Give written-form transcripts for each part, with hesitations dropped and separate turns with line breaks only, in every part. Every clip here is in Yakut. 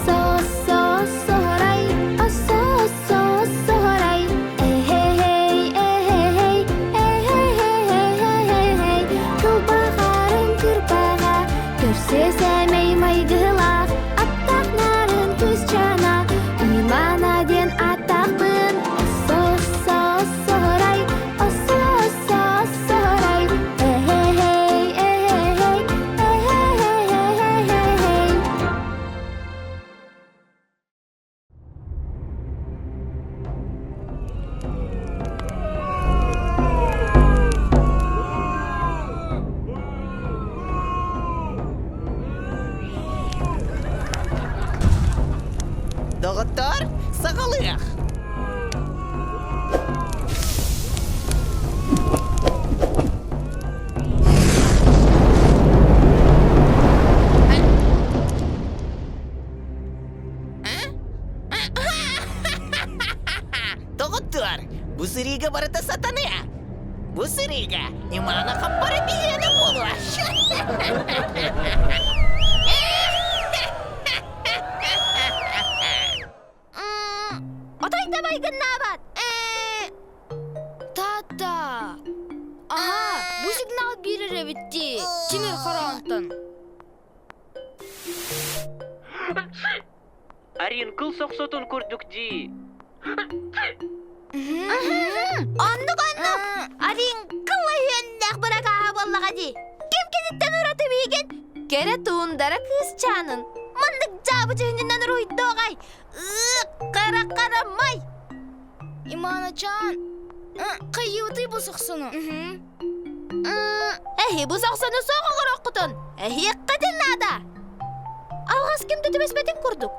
Со-со-сорай, со-со-сорай, эхе-хей, эхе-хей, эхе-хей-хей-хей-хей, кылбаҕарын кырбаҕа, көрсө сэмэй майгылаах, аттаах нарын кыысчаана, Имана диэн ааттаахпын, со-со-сорай, со-со-сорай, эхе-хей, эхе-хей, эхе-хей-хей-хей-хей.
Доҕоттоор, саҕалыах! Доҕоттоор, бу сырыыга барыта сатаныа. Бу сырыыга Имана хаппара биһиэнэ буолуо.
Отой да майгыннаабат.
Тата! Аһаа, бу сигнал биэрэр эбит дии, тимир хороонтон.
Аринкыл сохсотун курдук дии.
Оннук оннук! Аринкыл өһүөннээх быракааһа буоллаҕа дии. Ким киниттэн ураты миигин? Кэрэ туундара кыысчаанын. Маннык дьаабы дьүһүнүнэн уруһуйдуоҕай. Ыык, хара-хара май!
Иманачаан, хайыытый бу сохсону?
Эһи бу сохсону суох оҥоруоххутун! Эһиэххитин наада! Алҕас ким да түбэспэтин курдук.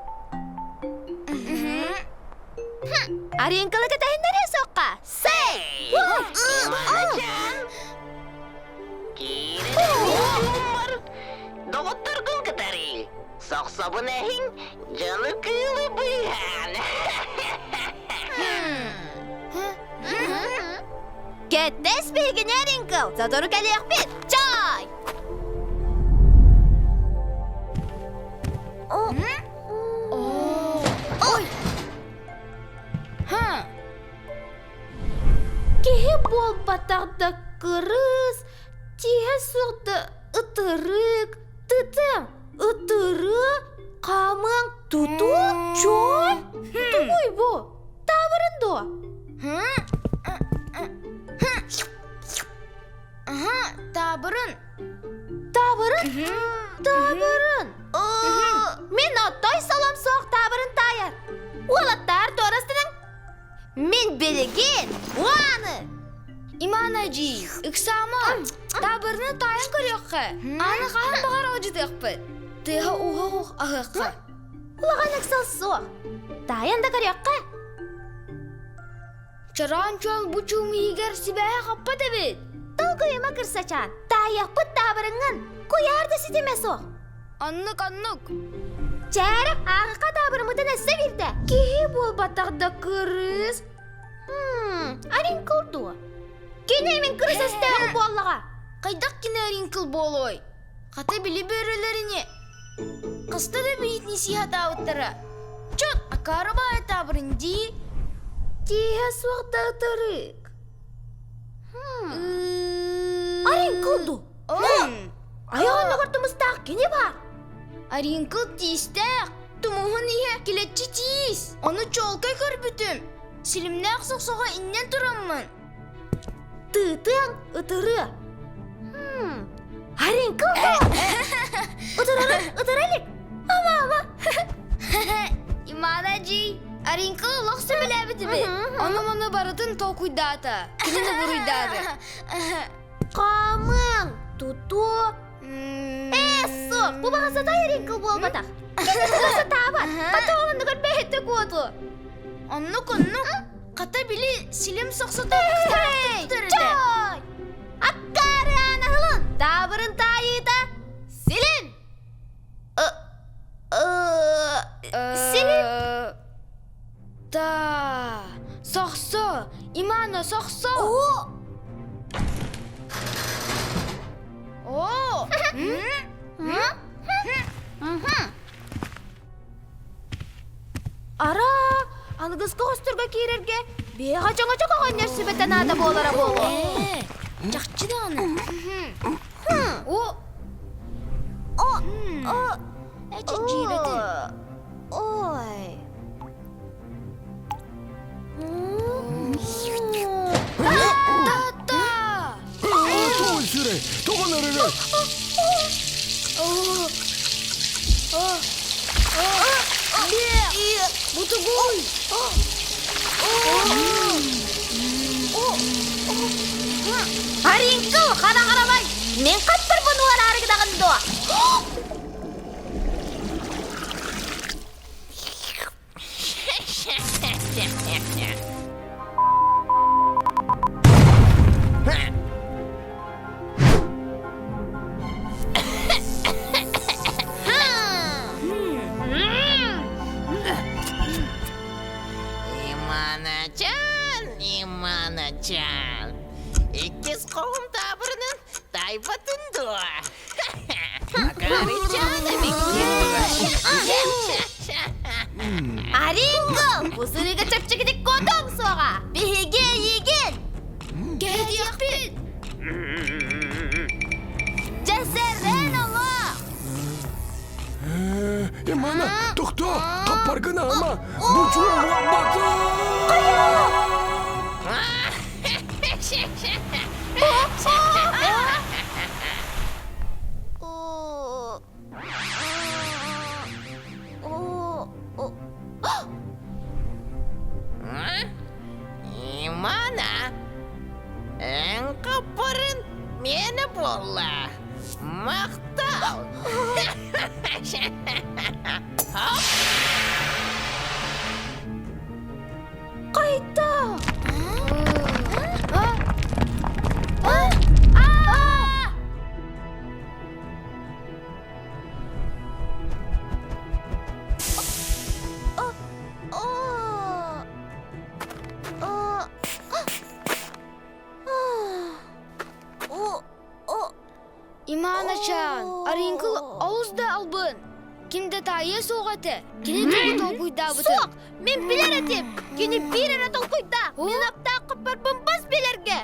Аринкалы кэтэһиннэриэ суохха! Сэй!
Иманачаан! Киирин Доҕотторгун кытары сохсобун эһиҥ дьону кыылы быыһаан.
Кэтэс биһигини Ринкл, сотору кэлиэхпит. Чай!
Ой! Ха!
Киһи буолбатах да кырыс, тииһэ суох да ытырык, тытыаҥ, ытырыы, хаамыаҥ, тутуу, чой. Тугуй бу? Таабырын дуо?
Аха, таабырын.
Таабырын? Таабырын. Мин отой солом суох таабырын таайар. Уолаттар туорастаның. Мин билигин уаны!
Имана дьии, ыксаама, таабырыны таайан көрүөххэ, аны хаһан баҕар алдьатыахпыт. Тыаһа уһа-уһ аһыахха.
Улахан ыксал суох. Таайан да көрүөххэ.
Чороон чуол бу чуум иһигэр сибээһэ хаппат эбит.
Долгуйума кырсачаан, таайыахпыт таабырыҥҥын, куйаар да ситимэ суох.
Оннук, оннук.
Чээрэ, ааҕыха таабырыммытын өссө биирдэ. Киһи буолбатах да кырыыс. Аринкыл дуо? Кини мин кырыс өстөөҕүм буоллаҕа.
Хайдах кини аринкыл буолуой? Хата били бөрөлөрүни хаста да биитини сии сатаабыттара. Чот, акаары баайа таабырын дии.
Тииһэ суох да ытырык. Аринкыл дуу? Айах оннугар тумустаах кини баар.
Аринкыл тиистээх, тумуһун иһэ килэччи тиис. Ону чуолкай көрбүтүм. Силимнээх сохсоҕо иннэн тураммын.
Тыытыаҥ ытырыа. Аринкыл дуо? Ытырарын ытыра илик. Ама ама.
Имана дьий, Аринкыл олох сөбүлээбит эбит. Ону-маны барытын толкуйдаата, кинини буруйдаата.
Хаамыаҥ, тутуо. Ээ, суох, бу баҕа сатай Аринкыл буолбатах. Кини туга сатаабат, хата оннугар бэйэтэ куоту.
Оннук-оннук. Хата били силим сохсото
Эй, чой! Аккаарыан аһылын, таабырын таайыыта, силим! Силим!
Да, сохсо, Имана сохсо. О!
Аныгыскы хосторго киирэргэ биэҕэ чоҥочок оҕонньор сүбэтэ наада буолара буолуо.
Ээ, чахчы даҕаны. О!
О! О!
Эчи дьиибэтин.
Ой.
Та-та!
Тоҕо сүрэй, тоҕо нөрөрө?
Бутугуй!
Аринкыл хара-харабай, мен хаттарбын уораарыгдаҕын дуо?
Иманачан, Иманачан. Иккис хоһум таабырынын тайбатын дуо?
Аринго, бу сырыыга чэпчэкитик куотуоҥ суоҕа. Биһиги эйигин!
Кэһэтиэхпит!
Дьэ сэрэн олох!
Имана, тохтоо! Хаппаргын аама! Бу чуо
Имана, эн хаппарын миэнэ буолла. Махтал!
Хайта!
Иманачаан, Арыҥкыл олус да албын. Ким да таайыа суох этэ. Кини тугу толкуйдаабытын.
Суох, мин билэр этим. Кини биир эрэ толкуйдаах. Мин аптаах хаппарбын бас билэргэ.